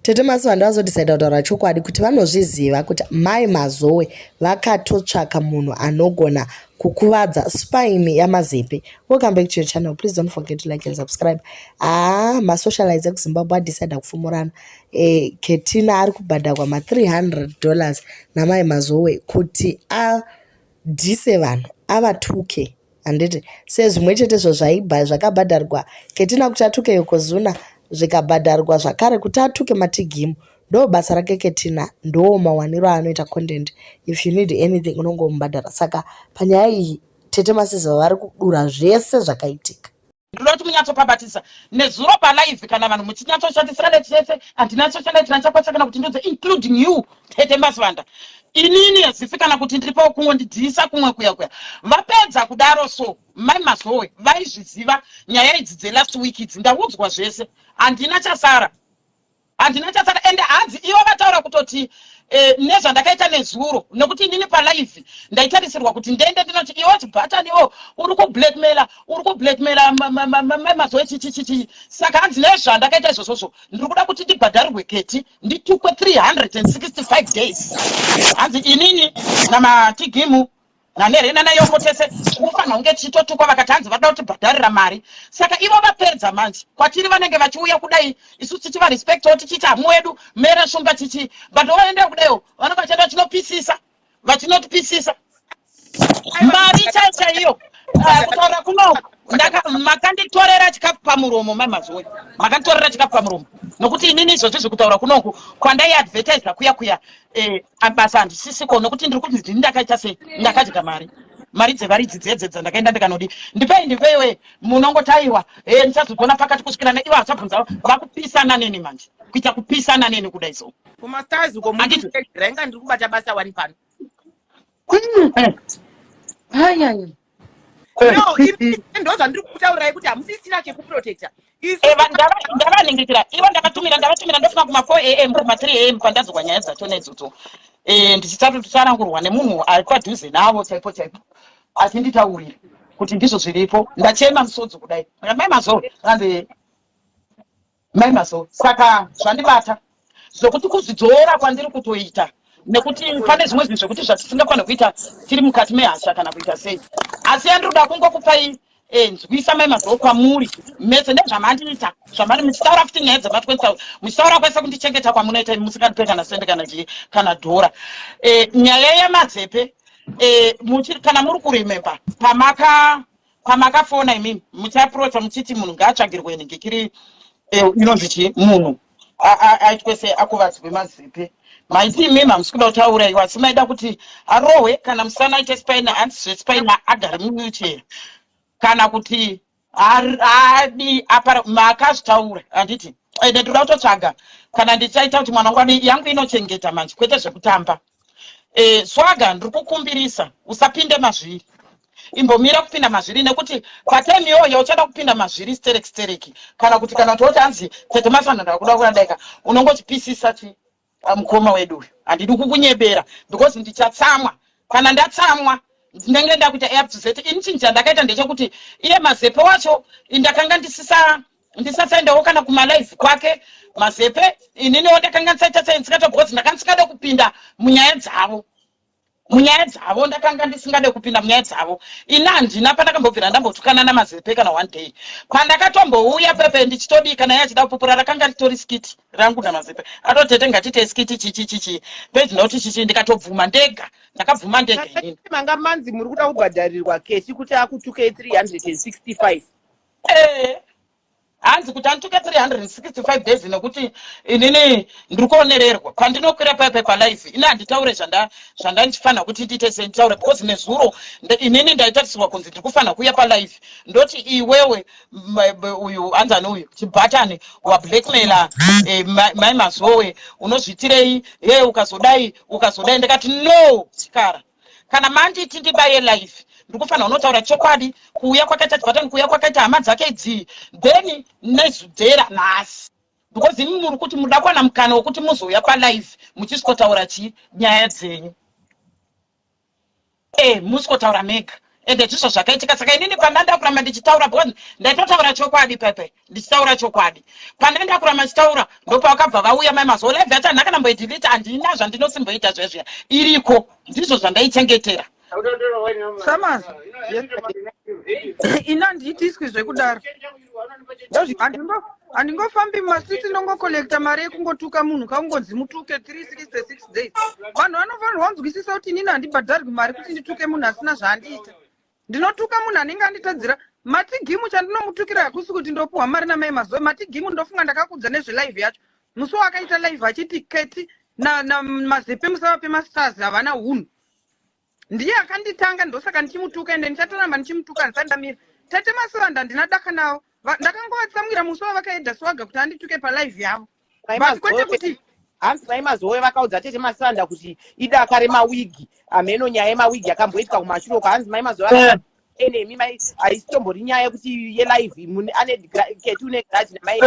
Tete Masivanda vazodecida kutaura chokwadi kuti vanozviziva kuti Mai Mazowe vakatotsvaka munhu anogona kukuvadza spine yaMazepe. Welcome back to your channel. Please don't forget to like and subscribe. Ah, masocialites ekuZimbabwe adecida kufumurana. E, Ketina ari kubhadharwa ma$300 naMai Mazowe kuti adhise vanhu, avatuke. Handiti sezvimwe chetezvo zvaibva zvakabhadharwa Ketina kuti atuke Yokozuna, zvikabhadharwa zvakare kuti atuke Matigimu. Ndo basa rake Ketina, ndo mawaniro aanoita content. If you need anything unongomubhadhara. Saka panyaya iyi Tete Masiziva vari kudura zvese zvakaitika. Ndinoda kuti munyatsopabatisa nezuro palive, kana vanhu muchinyatsoshandisirana chese. Handina social chakwacha kana kuti ndodze, including you, Tete Masivanda. Inini hazifi kana kuti ndiripo kungondidhisa kumwe kuya kuya. Vapedza kudaro, so Mai Mazowe vaizviziva nyaya idzi dzelast week idzi. Ndaudzwa zvese, handina chasara, handina chasara. Ende hanzi ivo vataura kutoti nezvandakaita nezuro, nekuti inini palive ndaitarisirwa kuti ndende ndinoti, "Iwe chibhatani, iwo uri kublackmaila, uri kublackmaila Mai Mazowe chichichichi." Saka hanzi nezvandakaita izvozvozvo, ndiri kuda kuti ndibhadharirwe keti nditukwe 365 days. Hanzi inini naMatigimu nanerena nayoko tese kufanira kunge tichitotukwa. Vakati hanzi vada kutibhadharira mari. Saka ivo vapedza manje, kwatiri vanenge vachiuya kudai, isu tichivarespectawo, tichiita hamu wedu mere shumba chichi, but vaenda kudaiwo vanenge vachienda vachinopisisa, vachinotipisisa mari chai chaiyo. Ah, kutaura kunoku makanditorera chikafu pamuromo, Mai Mazowe, makanditorera chikafu pamuromo, nokuti inini izvozvi zvekutaura kunoku kwandaiadvertisa kuya kuya, basa handisisiko, nokuti ndiri kuti ndini ndakaita sei, ndakadya mari, mari dzevaridzi dzedze dzandakaenda ndikanodi, "Ndipei, ndipeiwe." Munongotaiwa e, ndichazogona pakati kusvikira neivo vachabvunza vakupisana neni manje, kuita kupisana neni kudai so. Kumastars uko. Rainga ndiri kubata basa wani pano. Anyanya. No, ndo zvandiri kutaurirai kuti hamusisina chekuprotecta. Ndavaningidzira ivo, ndakatumira, ndavatumira, ndofika kuma4 am, kuma3 am pandadzokwa nyaya dzachona idzodzo. Ndichitsanangurwa nemunhu ari padhuze navo chaipo chaipo, achinditaurira kuti ndizvo zviripo. Ndachema musodzi kudai. Mai Mazowe, anzi Mai Mazowe, saka zvandibata zvokuti kuzvidzora kwandiri kutoita, nekuti pane zvimwe zvinhu zvekuti zvatisingafaniri kuita tiri mukati mehasha kana kuita sei. Asi yandinoda kungokupai nzwisa, Mai Mazowe, kwamuri mese nezvamandiita, zvamari muchitaura futi nyaya dzema20 muchitaura kwese kundichengeta kwamunoita, musingandipe kana sende, kana chii, kana dhora. Nyaya yaMazepe, kana muri kuremember, pamaka pamakafona imimi muchiaprocha muchiti munhu ngaatsvagirwe nhingikiri, inonzi chii, munhu aitwe se akuvadzwe mazepe, maiti imimi hamusi kuda kutaura iwo, asi maida kuti arohwe kana musana aite spine, hanzi zvespine, agare muwheelchair, kana kuti adi apara. Makazvitaura, handiti? Ende ndinoda kutotsvaga kana ndichaita kuti mwana wangu yangu inochengeta manje, kwete zvekutamba. Swaga, ndiri kukumbirisa usapinde mazviri, imbomira kupinda mazviri, nekuti patime iyoyo uchada kupinda mazviri stereki stereki, kana kuti woti hanzi Tete Masana ndakuda kuadaika, unongochipisisa chi mukoma wedu uyu. Handidi kukunyebera because ndichatsamwa. Kana ndatsamwa ndinenge ndakuita up to Z. Ini chinhu chandakaita ndechekuti iye Mazepe wacho ndakanga ndisisa ndisasaendawo kana kumalive kwake Mazepe. Ininiwo ndakanga ndisaita sei, ndisingata, because ndakanga ndisingade kupinda munyaya dzavo, munyaya dzavo ndakanga ndisingade kupinda munyaya dzavo. Ini handina pandakambobvira ndambotukana naMazepe kana one day. Pandakatombouya pepe ndichitodii, kana iye achida kupupura, rakanga ritori skit rangu naMazepe. Atotete, "Ngatite skit chichi chichi page noti chichi." Ndikatobvuma ndega, ndakabvuma ndega inini. Manga manzi muri kuda kubhadharirwa keshi kuti akutukei 365. Hanzi kuti andituke 365 days, nekuti inini ndiri kuonererwa pandinokwira paipai palive. Ini handitaure zvandandifanira kuti ndiite sei, nditaure, because nezuro inini ndaitarisirwa kunzi ndiri kufanira kuuya palive ndoti, "Iwewe uyu anzani uyu chibhatani wablackmaila Mai Mazowe, unozviitirei ye ukazodai ukazodai?" Ndikati, "No, chikara, kana manditi ndibaye live, ndiri kufanira kunotaura chokwadi kuuya kwakaita chibhatani, kuuya kwakaita hama dzake idzi, then nezudhera nhasi, because imi muri kuti muda kuwana mukana wekuti muzouya palive muchisvikotaura chii, nyaya dzenyu, musikotaura mega." Ende ndizvo zvakaitika. Saka inini pandanda kuramba ndichitaura, because ndaitotaura chokwadi pepe, ndichitaura chokwadi, pandanda kuramba ndichitaura, ndopavakabva vauya mai Mazowe. Live yacho handina kana mboidelete, handina zvandinosimboita zvezviya, iriko, ndizvo zvandaichengetera. Samazi, ini handiitiswi zvekudaro. Handingofambi mumastreets ndongocollecta mari yekungotuka munhu, kaungonzi mutuke 366 days. Vanhu vanofanirwa kunzwisisa kuti inini handibhadharwi mari kuti ndituke munhu asina zvaandiita. Ndinotuka munhu anenge anditadzira. Matigimu, chandinomutukira hakusi kuti ndopuhwa mari namai Mazoe. Matigimu, ndofunga ndakakudza nezvelive yacho, musi wakaita live achiti Keti naMazepe musavape mastars, havana hunhu. Ndiye akanditanga, ndosaka ndichimutuka, ende ndichatoramba ndichimutuka, handisati ndamira. Tete Masivanda handina daka navo. Ndakangovatsamwira musi wavakaedha swaga kuti andituke palive yavo, but kwete kuti Hanzi mai Mazowe vakaudza tete Masivanda kuti idaka remawigi, hameno nyaya yemawigi yakamboitika kumashure uko. Hanzi mai Mazowe enemi mai, haisitombori nyaya yekuti yelive ane Keti une grudge namai.